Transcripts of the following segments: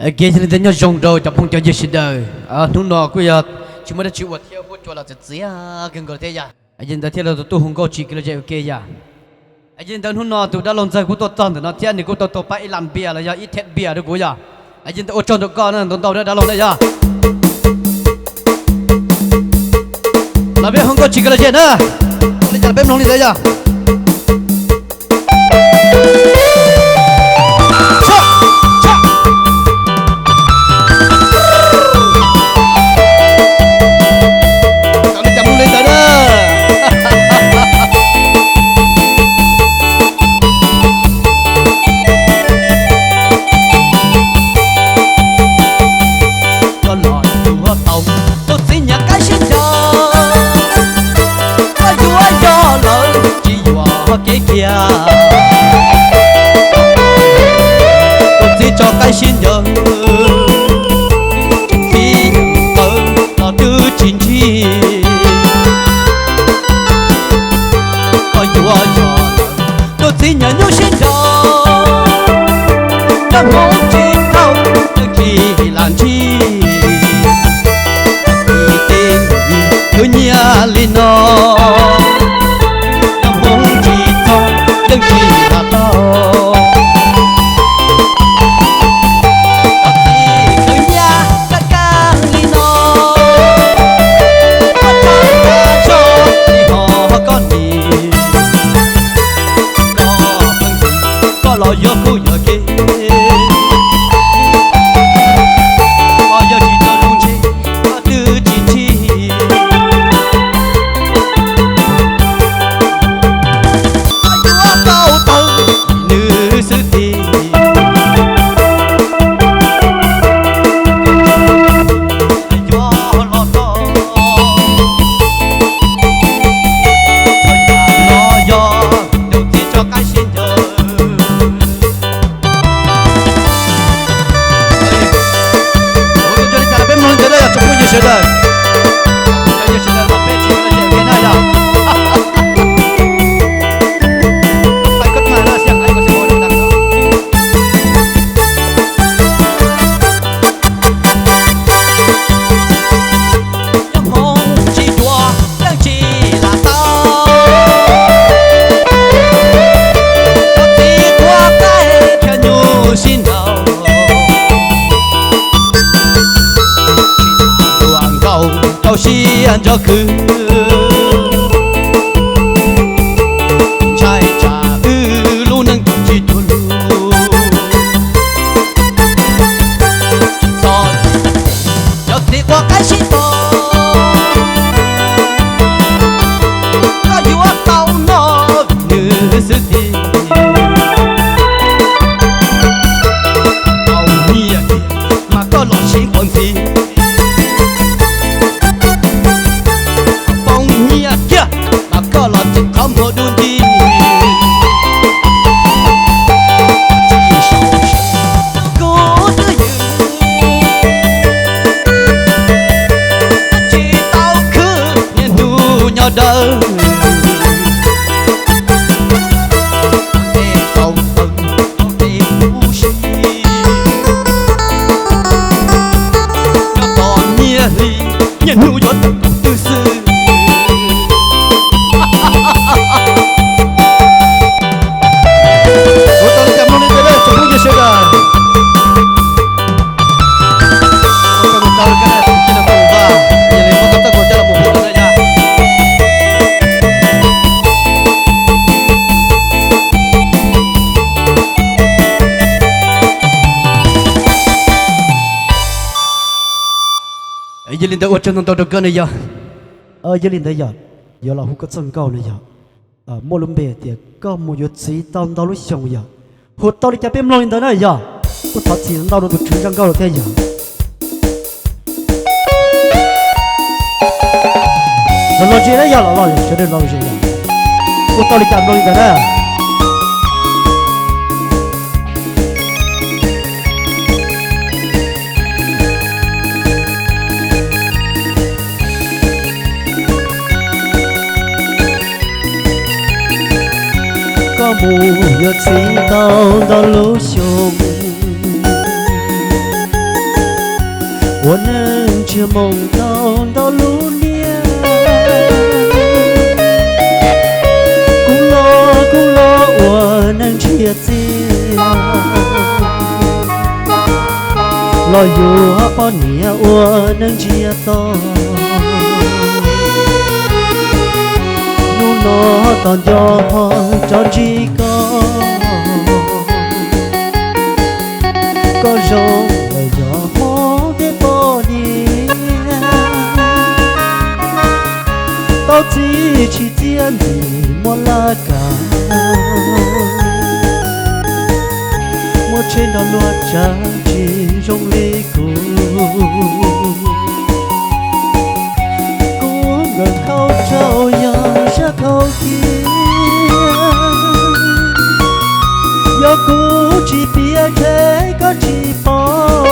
Ok, yog li ntawd nyob zoo rau cov phooj cov ywg sawv daws. Hnub no kuj yog tsis muaj dab tsi ua thiab, huab cua los txias txias kawg nkaus thiab yom. Yog li ntawd thiaj li tau tuaj hu nkauj tsis kiv los ze ua ke yom. Yog li ntawd hnub no tus dab laug ntxawg kuj tuaj txog ntawm no thiab nws kuj tau tau pab ib las npias los yog ib thiab npias rau kuv yom. Yog li ntawd ua tsaug ntau koj ntau ntau na dab laug na yom. Los peb hu nkauj tsis kiv los ze na. Ua li cas los peb mloog li ntawd yom. Coj los yuav tau tus txiv nyiam qaib sib ncaws, koj yuav yog lawm tsis yuam kev kiag. Tus txiv tso qaib sib ncaws, txiv nyiam qaib los twb tsis ntsig. Koj yuav yog lawm tus txiv nyiam nyuj sib ncaws, nyob hmoov tsis tau yeej tsis lam ntsig. Kwv tij khwv nyiaj li no, nyob hmoov tsis txog yeej tsis lam tau. Kwv tij khwv nyiaj kaj kaj li no, koj txhob tag zog li ho koj nim, koj pheej tus koj los yuav kuj yuam kev. Koj yog tsis tau zoo ntshe koj twb tsis ntsig. Koj yuav tau tawg nws xwb tiag. Yuav los tau, txhua yam no yog tus txiv tso qaib sib ncaws. Ua li cas los peb mloog li ntawd na yog tsoom phooj ywg sawv daws. Phooj ywg sawv daws los peb tsis kiv los ze ua ke na yom. Nyob hmoov tsis yuam yeej tsis lam tau, tus txiv quav qaib thiab nyuj sib ntaus, tsis tas hluas nkauj rau siab nrog khwv, ntshai tsam wb lub neej tsis cuag lus. Txhob cov txiv quav qaib sib ntaus, koj yuav tau noj vim nws xwb tiag. Tau nyiaj kiag mas koj los sib quav ntxiv, poob nyiaj kiag mas koj los txeem qhov muag dub nti. Tsis sau se kuv twj ywm, tsis tau khwv niaj hnub nyob dawb. Tej tau taw tau tej huv si, nyob tos nyiaj hli, nyiaj hnub yuav tawm tus twg xwb. Ua tau li cas mloog li ntawd na tsoom phooj ywg sawv daws. Yog li ntawd ua tsaug ntau ntau rau koj na yog. Yog li ntawd yog, yuav los hu koj txoj nkauj na yog, muaj lub npe tias koj mus yuav txiv tau ntau lub xyoo yog, hu tau li cas peb mloog li ntawd na yog. Kuj thov txim ntau rau tus tswv zaj nkauj lawm thiab yog. Los los ze na yog, los los sawv daws los ze yog. Hu tau li cas mloog li ntawd na. Koj mus yuav txiv tau ntau lub xyoo, Ua neej ntsiag moo tau ntau lub niaj, kuv los kuv los ua neej ntsiag txiag, los yuav poj niam ua neej ntsiag to. Hnub no tos nco ho rov ntsib koj, koj zoo lawm yog Hmoob tej poj niam, tau txiv tsis txiaj ntsig muaj laj kam, muaj tsheb nrog luag tsav tsis zoo li kuv. Kuv nkawm khau rau yog sab khau kiag, yog kuv tsis piav ntshe koj tsis paub,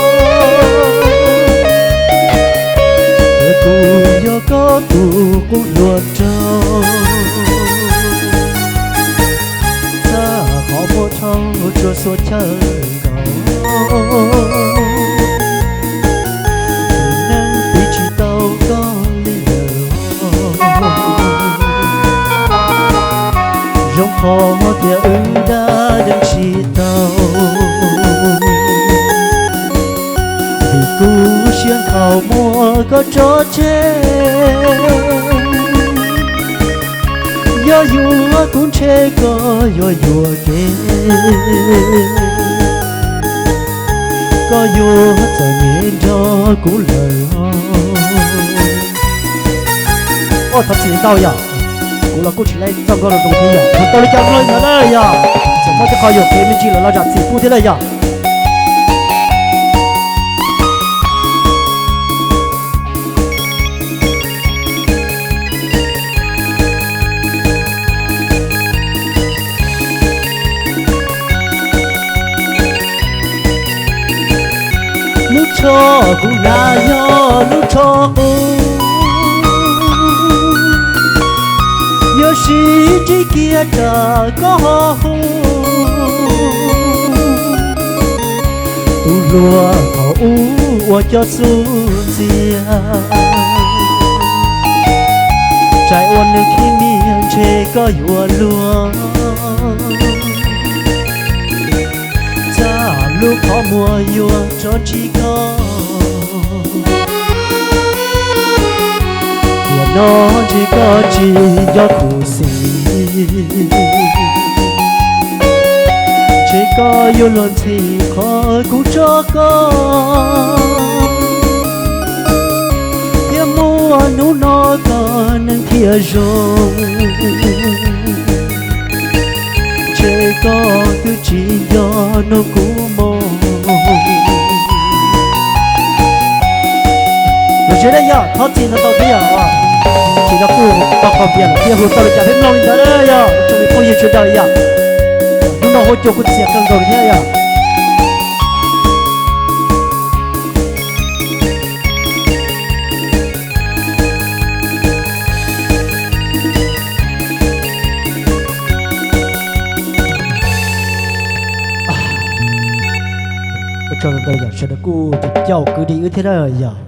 tias kuv yog koj tus qub hluas nraug, txaj qhov muag dhau tsuas xuas chaw nkaus, neeg piv tsis tau koj li lawm. Zoo qhov tias wb dab deev tsis tau, vim kuv siab nkhaus muab koj tso tseg. Yog yuav kuv ntshe koj yuav yuam kev, koj yuav txom nyem nrog kuv lawm. Ua thov txim ntau yom, kuv los kuj tsis laib txoj nkauj zoo thiab yom, hu tau li cas mloog li ntawd na yom. Txawm muaj tej qho yuam kev me ntsis los los zam txim pub thiab na yom. Lub tsho kuv hnav yog lub tsho qub, yuav sib ntsib kiag tsam koj ho hu. Tus hluas thaum ub uas cov xub ntxiag, tsaim ua nws khib niag ntshe koj yuav luag, txaj lub qhov muag yuav rov ntsib koj. Tiam no ntshe koj tsis nco kuv xwb, ntshe koj yuav luag ntxhi qhov kuv tso koj, thiab muaj hnub no koj neeg thiaj zoo. Ntshe koj twb tsis nco nug kuv mus. Lus zeb dab yog thov txim ntau ntau thiab yog, tsis nco kuv tau qhov npias lawm thiab hu tau li cas peb mloog li ntawd yog tsoom phooj ywg sawv daws yog. Hnub no huab cua kuj txias kawg nkaus li thiab yog. Ua tsaug ntau yog sawv daws kuj caum kwv di wb thiab na yog.